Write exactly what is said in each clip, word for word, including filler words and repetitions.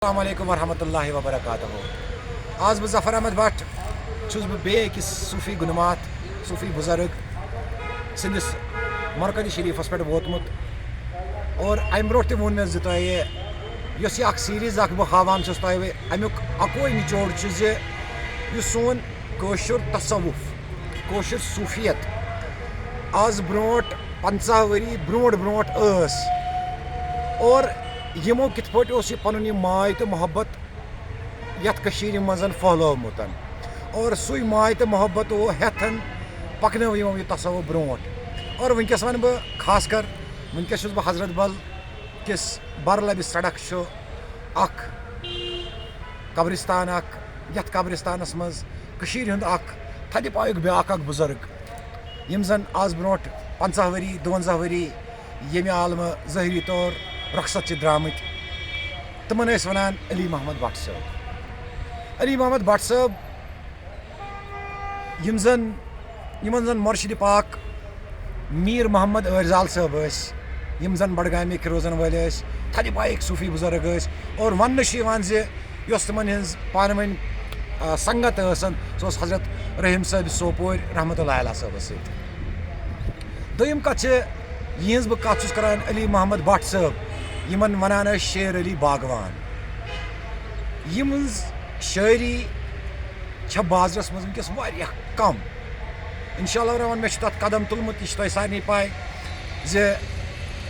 السلام علیکم ورحمۃ اللہ وبرکاتہ۔ آز بہٕ ظفر احمد بٹ چھُس بہٕ بیٚیہِ أکِس صوٗفی گُنماتھ، صوٗفی بُزرگ سٕنٛدِس مرکزِ شریٖفَس پٮ۪ٹھ ووتمُت۔ اور اَمہِ برونٛٹھ تہِ ووٚن مےٚ زِ تۄہہِ یۄس یہِ اَکھ سیٖریٖز اَکھ بہٕ ہاوان چھُس تۄہہِ، اَمیُک اَکُے نِچوڑ چھُ زِ یُس سون کٲشُر تصوُف، کٲشُر صوٗفیت آز برونٛٹھ پنٛژاہ ؤری برونٛٹھ برونٛٹھ ٲس، اور یِمو کِتھ پٲٹھۍ اوس یہِ پَنُن یہِ ماے تہٕ محبت یَتھ کٔشیٖرِ منٛز پھٔہلومُت، اور سُے ماے تہٕ محبت او ہٮ۪تھ پَکنٲو یِمو یہِ تصوُف برونٛٹھ۔ اور وٕنکیٚس وَنہٕ بہٕ خاص کر، وٕنکیٚس چھُس بہٕ حضرت بل کِس بَرلَبِ سڑک چھُ اَکھ قبرستان اَکھ، یَتھ قبرستانَس منٛز کٔشیٖرِ ہُنٛد اَکھ تھدِ پایُک بیٛاکھ اَکھ بُزرگ، یِم زَن آز برونٛٹھ پنٛژاہ ؤری، دُوَنزاہ ؤری ییٚمہِ عالمہٕ ظٲہری طور رۄخصت چھِ درٛامٕتۍ، تِمَن ٲسۍ وَنان علی محمد بٹ صٲب۔ علی محمد بٹ صٲب، یِم زَن، یِمَن زَن مرشد پاک میر محمد عٲرزال صٲب ٲسۍ، یِم زَن بڈگامِکۍ روزَن وٲلۍ ٲسۍ، تھدِ پایِکۍ صوٗفی بُزرگ ٲسۍ، اور وَننہٕ چھُ یِوان زِ یۄس تِمَن ہٕنٛز پانہٕ ؤنۍ، آ، سنگت ٲس، سۄ ٲس حضرت رحیم صٲب سوپورۍ رحمتہ اللہ علیہ صٲبَس سۭتۍ۔ دوٚیِم کَتھ چھِ، یِہٕنٛز بہٕ کَتھ چھُس کَران علی محمد بٹ صٲب، یِمَن وَنان ٲسۍ شیر علی باغوان۔ یِہٕنٛز شٲعری چھےٚ بازرَس منٛز وٕنکیٚس واریاہ کَم۔ اِنشاء اللہ الرحمن، مےٚ چھُ تَتھ قدم تُلمُت، یہِ چھِ تۄہہِ سارنٕے پَے زِ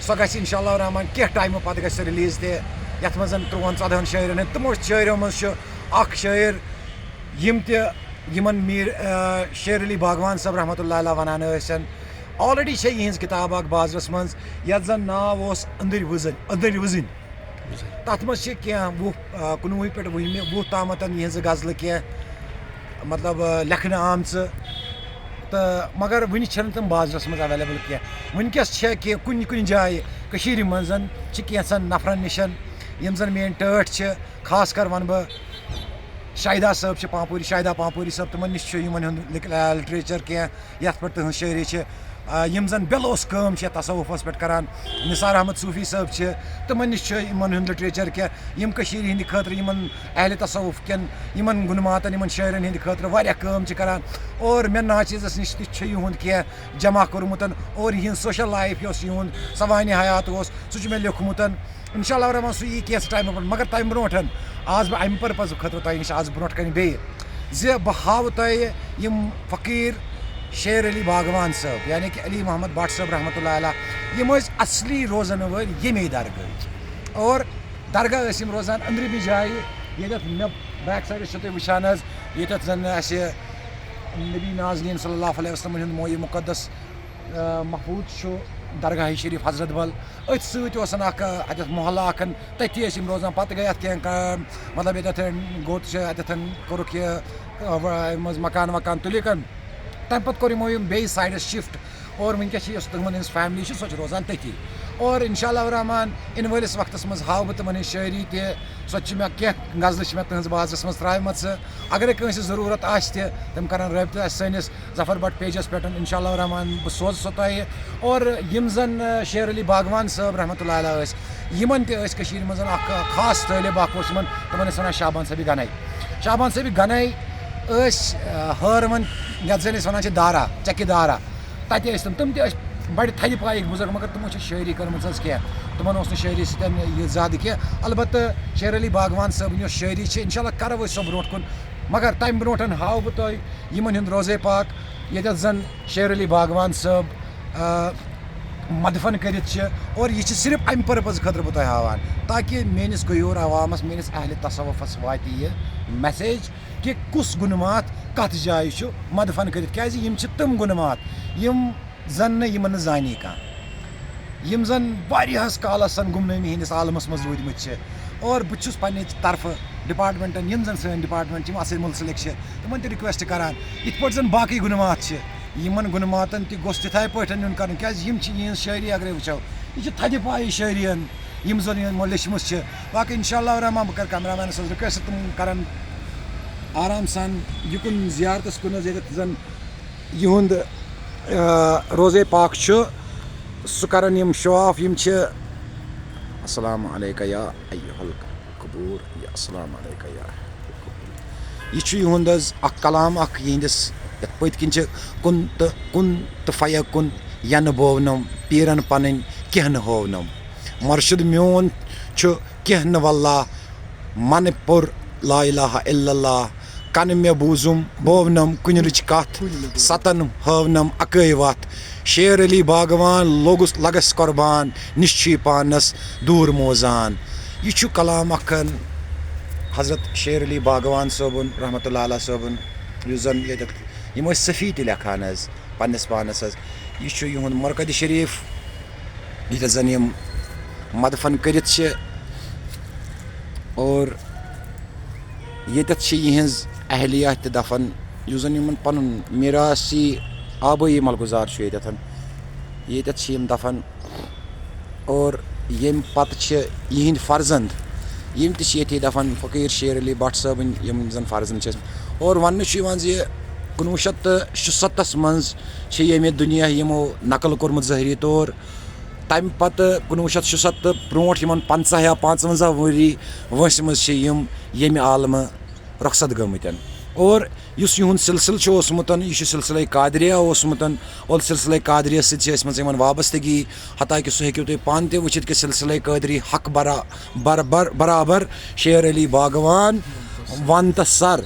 سۄ گژھِ اِنشاء اللہ الرحمن کینٛہہ ٹایمہٕ پَتہٕ گژھِ سۄ رِلیٖز تہِ، یَتھ منٛز زَن ترٛۆہَن ژۄدہَن شٲعرَن ہٕنٛدۍ، تِمو شٲعرو منٛز چھُ اَکھ شٲعر یِم تہِ، یِمَن میٖر، آ، شیر علی باغوان صٲب رحمتہ اللہ علیہ وَنان ٲسۍ۔ آلریڈی چھےٚ یِہٕنٛز کِتاب اَکھ بازرَس منٛز، یَتھ زَن ناو اوس أنٛدٕرۍ وٕزٕنۍ، أنٛدٕرۍ وٕزٕنۍ۔ تَتھ منٛز چھِ کینٛہہ وُہ، آ، کُنوُہہِ پٮ۪ٹھ وُہمہِ، وُہ تامَتھ یِہٕنٛزٕ غزلہٕ کینٛہہ، مطلب، آ، لیکھنہٕ آمژٕ۔ تہٕ مگر وٕنہِ چھَنہٕ تِم بازرَس منٛز اویلیبل کینٛہہ۔ وٕنکیٚس چھےٚ کینٛہہ کُنہِ کُنہِ جایہِ کٔشیٖرِ منٛز چھِ کینٛژھن نفرَن نِش، یِم زَن میٛٲنۍ ٹٲٹھۍ چھِ، خاص کر وَنہٕ بہٕ شاہدہ صٲب چھِ پانپوٗرِ، شاہدہ پانپوٗرِ صٲب، تِمَن نِش چھُ یِمَن ہُنٛد لِک-، آ، لِٹریچَر کینٛہہ، یَتھ پٮ۪ٹھ تِہٕنٛز شٲعری چھِ۔ آ، یِم زَن بے لوث کٲم چھِ یَتھ تصوُفَس پٮ۪ٹھ کَران، نثار احمد صوٗفی صٲب چھِ، تِمَن نِش چھُ یِمَن ہُنٛد لِٹریچَر کینٛہہ۔ یِم کٔشیٖرِ ہِنٛدِ خٲطرٕ، یِمَن اہلِ تصوُف کٮ۪ن، یِمَن گُنماتَن، یِمَن شٲعرَن ہِنٛدِ خٲطرٕ واریاہ کٲم چھِ کَران۔ اور مےٚ ناچیزَس نِش تہِ چھُ یِہُنٛد کینٛہہ جمع کوٚرمُت، اور یِہٕنٛز سوشَل لایف یۄس یِہُنٛد سوانِ حیات اوس، سُہ چھُ مےٚ لیوٚکھمُت۔ اِنشاء اللہ الرحمن، سُہ یی کینٛژھِ ٹایمہٕ پَتہٕ۔ مگر تَمہِ برونٛٹھ آز بہٕ اَمہِ پٔرپَزٕ خٲطرٕ تۄہہِ نِش آز برونٛٹھ کَنہِ بیٚیہِ زِ بہٕ ہاوٕ تۄہہِ یِم فقیٖر شیر علی باغوان صٲب، یعنی کہِ علی محمد بٹ صٲب رحمتہ اللہ علیہ، یِم ٲسۍ اَصلی روزَن وٲلۍ ییٚمے درگاہٕکۍ۔ اور درگاہ ٲسۍ یِم روزان أنٛدرِمہِ جایہِ، ییٚتٮ۪تھ مےٚ بیک سایڈَس چھِو تُہۍ وٕچھان حظ، ییٚتٮ۪تھ زَن اَسہِ نبی نازنیٖن صلی اللہ علیہ وسلم ہُنٛد مویہِ مُقدس، آ، محفوٗظ چھُ درگاہ شریٖف حضرت بل۔ أتھۍ سۭتۍ اوس اَکھ، آ، اَتٮ۪تھ محلہٕ اَکھ، تٔتی ٲسۍ یِم روزان۔ پَتہٕ گٔے اَتھ کینٛہہ کٲم، مطلب، ییٚتٮ۪تھ گوٚت چھِ، اَتٮ۪تھ کوٚرُکھ یہِ، آ، منٛز مکان وکان تُلِکھ۔ تَمہِ پَتہٕ کوٚر یِمو یِم بیٚیہِ سایڈَس شِفٹ۔ اور وٕنکیٚس چھِ یۄس تِمَن ہٕنٛز فیملی چھِ، سۄ چھِ روزان تٔتی۔ اور اِنشاء اللہ الرحمن، یِنہٕ وٲلِس وقتَس منٛز ہاوٕ بہٕ تِمَن ہٕنٛز شٲعری تہِ، سۄ تہِ چھِ مےٚ کینٛہہ غزلہٕ چھِ مےٚ تٕہٕنٛز بازرَس منٛز ترٛاوِمَژٕ۔ اگر کٲنٛسہِ ضروٗرت آسہِ تہِ، تِم کَرَن رٲبطہٕ اَسہِ سٲنِس ظفر بٹ پیجَس پٮ۪ٹھ، اِنشاء اللہ الرحمن، بہٕ سوزٕ سۄ تۄہہِ۔ اور یِم زَن، آ، شیر علی باغوان صٲب رحمتہ اللہ علیہ ٲسۍ، یِمَن تہِ ٲسۍ کٔشیٖرِ منٛز اَکھ، آ، خاص طٲلب اَکھ اوس یِمَن، تِمَن ٲسۍ وَنان شعبان صٲبِ غنَے۔ شعبان صٲبِ غنَے ٲسۍ، آ، ہٲروَن، یَتھ زَن أسۍ وَنان چھِ دارا، چَکہِ دارا۔ تَتہِ ٲسۍ تِم، تِم تہِ ٲسۍ بَڑِ تھدِ پایِکۍ بُزرگ، مگر تِمو چھِ شٲعری کٔرمٕژ حظ کینٛہہ، تِمَن اوس نہٕ شٲعری سۭتۍ یہِ زیادٕ کینٛہہ۔ البتہ شیر علی باغوان صٲبٕنۍ یۄس شٲعری چھِ، اِنشاء اللہ کَرو أسۍ سۄ برونٛٹھ کُن۔ مگر تَمہِ برونٛٹھ ہاوٕ بہٕ تۄہہِ یِمَن ہُنٛد روضے پاک، ییٚتٮ۪تھ زَن شیر علی باغوان صٲب، آ، مدفن کٔرِتھ چھِ۔ اور یہِ چھِ صرف اَمہِ پٔرپَز خٲطرٕ بہٕ تۄہہِ ہاوان، تاکہِ میٛٲنِس غیوٗر عوامَس، میٛٲنِس اہلِ تصوفَس واتہِ یہِ میسیج کہِ کُس گُنماتھ کَتھ جایہِ چھُ مدفن کٔرِتھ، کیٛازِ یِم چھِ تِم گُنماتھ یِم زَن نہٕ یِمَن نہٕ زانی کانٛہہ، یِم زَن واریاہَس کالَس زَن گُمنٲمی ہِنٛدِس عالمَس منٛز روٗدۍمٕتۍ چھِ۔ اور بہٕ تہِ چھُس پنٛنہِ طرفہٕ ڈِپارٹمنٹَن، یِم زَن سٲنۍ ڈِپارٹمنٹ چھِ، یِم اَتھ سۭتۍ مُنسلِک چھِ، تِمَن تہِ رِکوٮ۪سٹ کَران، یِتھ پٲٹھۍ زَن باقٕے گُنماتھ چھِ، یِمَن گُنماتَن تہِ گوٚژھ تِتھَے پٲٹھۍ یُن کَرنہٕ، کیٛازِ یِم چھِ، یِہٕنٛز شٲعری اگرَے وٕچھو، یہِ چھِ تھدِ پایہِ شٲعری ہن، یِم زَن یِمو لیٚچھمٕژ چھِ۔ باقٕے اِنشاء اللہ الرحمن، بہٕ کَرٕ کیمرہ مینَس سۭتۍ رِکوٮ۪سٹ، تِم کَرَن آرام سان یہِ کُن زیارتَس کُن حظ، ییٚتٮ۪تھ زَن یِہُنٛد، آ، روزے پاک چھُ، سُہ کَرَن یِم شو آف، یِم چھِ۔ السلام علیکہ یا ایہا القبور۔ یا السلام علیکہ یا۔ یہِ چھُ یِہُنٛد حظ اکھ کلام اکھ یِہنٛدِس، یتھ پٔتۍ کِنۍ چھِ کُن تہٕ کُن تہٕ فیکُن، ینہٕ بوونم پیرن پنٕنۍ کینٛہہ نہٕ ہوونم۔ مرشد میون چھُ کینٛہہ نہٕ واللہ، من پوٚر لا الہ الا اللہ، کنہٕ مےٚ بوٗزُم بوونم کُنہِ رٕچ کتھ، ستن ہٲونم اکٲے وتھ۔ شیر علی باغوان لوٚگُس لگس قربان، نِش چھُ یہِ پانس دوٗر موزان۔ یہِ چھُ کلام اکھن حضرت شیر علی باغوان صٲبُن رحمتہ اللہ علیہ صٲبُن، یُس زن ییٚتٮ۪تھ یِم ٲسۍ صفی تہِ لیکھان حظ پننِس پانس حظ۔ یہِ چھُ یِہُنٛد مرقد شریف، ییٚتٮ۪تھ زن یِم مدفن کٔرِتھ چھِ، اور ییٚتٮ۪تھ چھِ یِہٕنٛز اہلیہ تہِ دفن، یُس زن یِمن پنُن میراثی آبٲیی ملگُزار چھُ ییٚتٮ۪تھ۔ ییٚتٮ۪تھ چھِ یِم دفن، اور ییٚمہِ پتہٕ چھِ یِہٕنٛدۍ فرزند، یِم تہِ چھِ ییٚتھی دفن، فقیٖر شیر علی بٹ صٲبٕنۍ یِم زن فرزند چھِ ٲسمٕتۍ۔ اور وننہٕ چھُ یِوان زِ کُنوُہ شیٚتھ تہٕ شُستَس منٛز چھِ ییٚمہِ دُنیا یِمو نقل کوٚرمُت ظٲہری طور۔ تَمہِ پَتہٕ کُنوُہ شیٚتھ شُسَتتھ تہٕ برونٛٹھ یِمَن پنٛژاہ یا پانٛژوَنٛزاہ ؤری وٲنٛسہِ منٛز چھِ یِم ییٚمہِ عالمہٕ رۄخصت گٔمٕتٮ۪ن۔ اور یُس یِہُنٛد سلسلہٕ چھُ اوسمُت، یہِ چھُ سلسلے قادریہ اوسمُت، اور سلسلے قادریہ سۭتۍ چھِ ٲسمٕژ یِمَن وابستگی، حتیٰ کہِ سُہ ہیٚکِو تُہۍ پانہٕ تہِ وٕچھِتھ کہِ سلسلے قٲدری حق برا-، بر-، بر-، برابر شیر علی باغوان وَن تہٕ سَر۔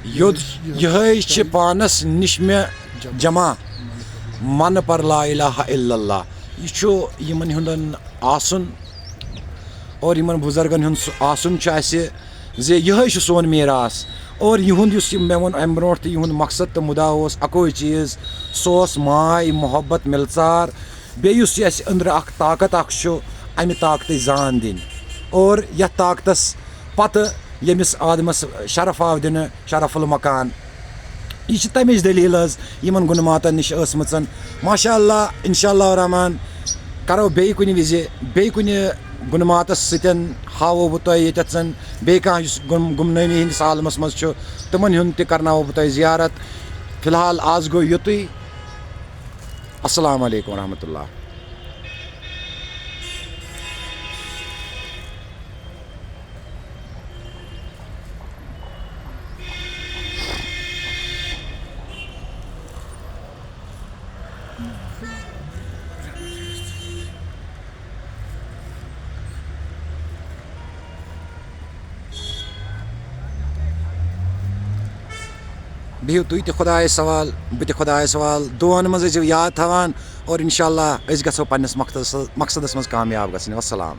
یوٚد یِہوٚے چھِ پانَس نِش مےٚ جمع، من پر لا الہ الا اللہ۔ یہِ چھُ یِمن ہُنٛدن آسُن اور یِمن بُزرگن ہُنٛد سُہ آسُن چھُ اَسہِ زِ یِہوٚے چھُ سون میٖراث۔ اور یِہُنٛد یُس یہِ مےٚ ووٚن اَمہِ برونٛٹھ تہِ، یِہُنٛد مقصد تہٕ مُدا اوس اَکوے چیٖز، سُہ اوس ماے، محبت، مِلژار۔ بیٚیہِ یُس یہِ اَسہِ أنٛدرٕ اَکھ طاقت اَکھ چھُ، اَمہِ طاقتٕچ زان دِنۍ اور یَتھ طاقتَس پَتہٕ ییٚمِس آدمَس شرف آو دِنہٕ، شرف المکان۔ یہِ چھِ تَمِچ دٔلیٖل حظ یِمَن گُنہٕ ماتَن نِش ٲسمٕژَن۔ ماشاء اللہ، انشاء اللہ الرحمن، کَرو بیٚیہِ کُنہِ وِزِ، بیٚیہِ کُنہِ گُنہٕ ماتَس سۭتۍ ہاوو بہٕ تۄہہِ ییٚتٮ۪تھ زَن بیٚیہِ کانٛہہ یُس گُم-، گُمنٲمی ہِنٛدِس عالمَس منٛز چھُ، تِمَن ہُنٛد تہِ کَرناوو بہٕ تۄہہِ زیارت۔ فی الحال آز گوٚو یُتُے۔ السلام علیکم ورحمۃ اللہ۔ بِہِو تُہۍ تہِ خۄدایَس حوال، بہٕ تہِ خۄدایَس حوال۔ دُعاہَن منٛز ٲسۍزیو یاد تھاوان اور انشاءاللہ أسۍ گژھو پنٛنِس مقصدَس، مقصدَس منٛز کامیاب گژھٕنۍ۔ وَسَلام۔